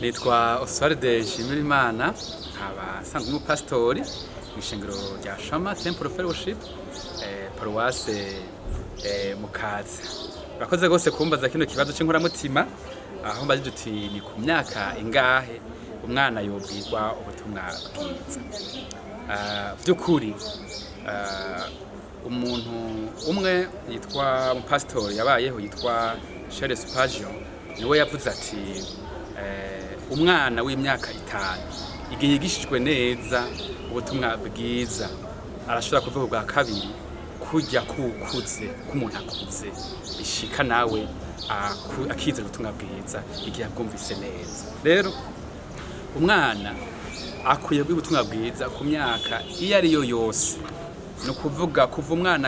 Nitwa Oswald Nshimirimana, nkaba nsanzwe umupasitori mw'ishengero rya Shama Temple Fellowship, paruwase Mukaza. Urakoze rwose kumbaza kino kibazo c'inkoramutima, aho mbajije uti ni ku myaka ingahe umwana yobwirwa ubutumwa bwiza. Vy'ukuri, umuntu umwe yitwa umupasitori yabayeho yitwa Charles Spurgeon niwe yavuze ati umwana w'imyaka 5 igihe yigishijwe neza ubutumwa bwiza arashobora kuvuga ubwa kabiri kurya kukuze k'umuntu akuze bishika nawe akizera ubutumwa bwiza igihe abwumvise neza. Rero umwana akwiye kugira ubutumwa bwiza ku myaka iyo ari yo yose, ni ukuvuga kuva umwana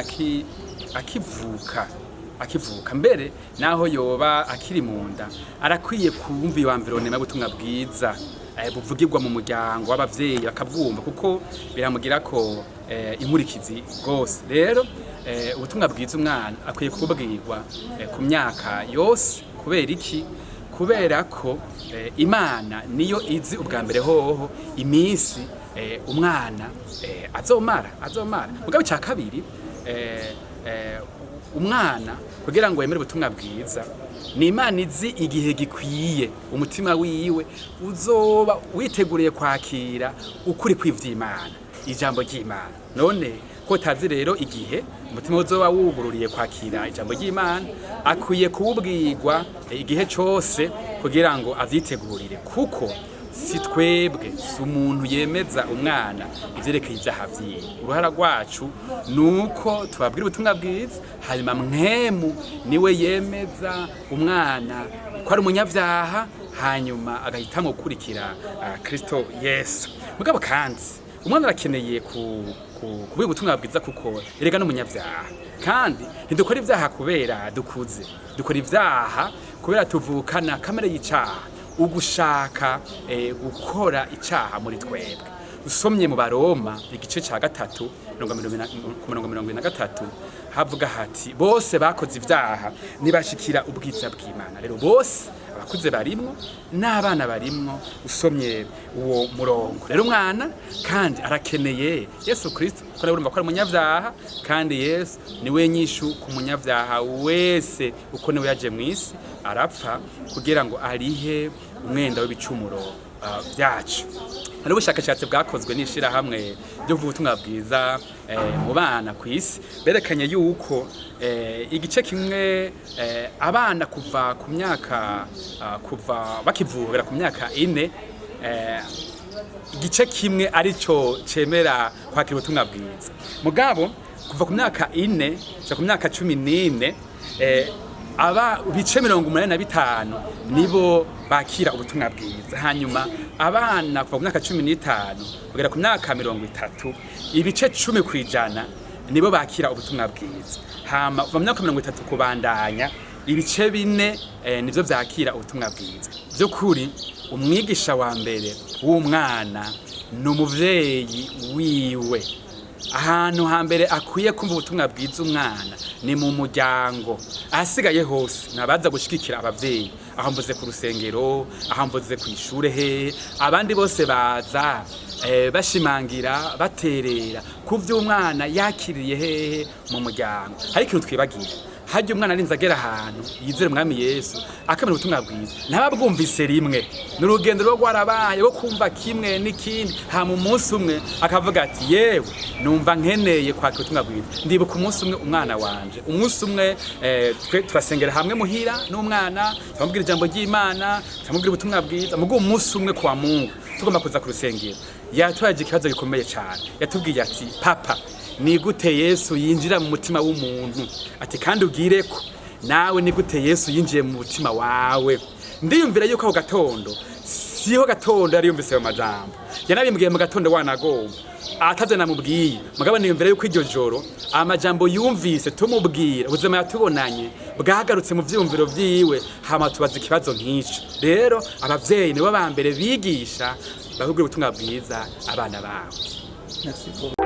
akivuka, mbere naho yoba akiri mu nda arakwiye kumva iyo environnement y'ubutumwa bwiza buvugirwa mu muryango w'abavyeyi bakabwumva, kuko biramugira ko inkurikizi rwose. Rero ubutumwa bwiza umwana akwiye kububwirwa ku myaka yose. Kubera iki? Kubera ko Imana niyo izi ubwa mbere hoho iminsi umwana azomara. Mugabo icya kabiri, umwana kugira ngo yemere ubutumwa bwiza, ni Imana izi igihe gikwiye umutima wiwe uzoba witeguriye kwakira ukuri kw'ivy'Imana, ijambo ry'Imana. None ko tazi rero igihe umutima uzoba wugururiye kwakira ijambo ry'Imana, akwiye kuwubwirwa igihe cose kugira ngo avyitegurire, kuko si twebwe, si umuntu yemeza umwana ivyerekeye ivyaha vyiwe. Uruhara rwacu nuko tubabwira ubutumwa bwiza, hanyuma Mpwemu niwe yemeza umwana ko ari umunyavyaha, hanyuma agahitamwo gukurikira Kristo Yesu. Mugabo kandi umwana arakeneye kubwira ubutumwa bwiza, kuko erega n'umunyavyaha, kandi ntidukora ivyaha kubera dukuze, dukora ivyaha kubera tuvukana kamere y'icaha, ugushaka gukora icaha muri twebwe. Usomye mu Baroma igice ca 3 ku mirongo 43 havuga hati: "Bose bakoze ivyaha ntibashikira ubwiza bw'Imana." Rero bose, abakuze barimwo n'abana barimwo, usomye uwo murongo. Rero umwana kandi arakeneye Yesu Kristo, kuko nawe urumva ko ari umunyavyaha, kandi Yesu niwe nyishu ku munyavyaha wese, uko niwe yaje mw'isi arapfa kugira ngo arihe umwenda w'ibicumuro vyacu. Hari ubushakashatsi bwakozwe n'ishirahamwe ryo kuvuga ubutumwa bwiza mu bana ku isi, berekanye yuko igice kimwe abana kuva ku myaka kuva bakivukira ku myaka 4, igice kimwe arico cemera kwakira ubutumwa bwiza. Mugabo kuva ku myaka 4 gushika ku myaka 14, aba bice 85 nibo bakira ubutumwa bwiza. Hanyuma abana kuva ku myaka 15 kugera ku myaka 30, ibice 10% nibo bakira ubutumwa bwiza. Hama kuva mu myaka 30 kubandanya, ibice 4 nivyo vyakira ubutumwa bwiza. Vy'ukuri umwigisha wa mbere w'umwana ni umuvyeyi wiwe. Ahantu hambere akwiye kumva ubutumwa bwiza umwana ni mu muryango. Ahasigaye hose nabaza gushigikira abavyeyi, aho mvuze ku rusengero, aho mvuze ku ishure, hehe, abandi bose baza bashimangira, baterera ku vy'umwana yakiriye hehe? Mu muryango. Hari ikintu twibagiye: harya umwana arinze agera ahantu yizere Umwami Yesu, akamenya ubutumwa bwiza, ntaba bwumvise rimwe. Ni urugendo ruba rwarabaye rwo kumva kimwe n'ikindi, hama umunsi umwe akavuga ati: "Yewe, numva nkeneye kwakira ubutumwa bwiza." Ndibuka umunsi umwe umwana wanje, umunsi umwe twe turasengera hamwe muhira n'umwana, turamubwira ijambo ry'Imana, turamubwira ubutumwa bwiza. Mugo umunsi umwe kwa Mungu tugomba kuza ku rusengero, yatwaje ikibazo gikomeye cyane. Yatubwiye ati: "Papa, ni gute Yesu yinjira mu mutima w'umuntu?" Ati: "Kandi ubwire ko nawe, ni gute Yesu yinjiye mu mutima wawe?" Ndiyumvira yuko ako gatondo siho gatondo yari yumvise ayo majambo, yanabimbwiye mu gatondo wanagomba atavyo namubwiye. Mugabo niyumvira yuko iryo joro amajambo yumvise tumubwira, ubuzima yatubonanye bwagarutse mu vyiyumviro vyiwe, hama tubaza ikibazo nk'ico. Rero abavyeyi nibo ba mbere bigisha, bakubwira ubutumwa bwiza abana babo. Merci beaucoup.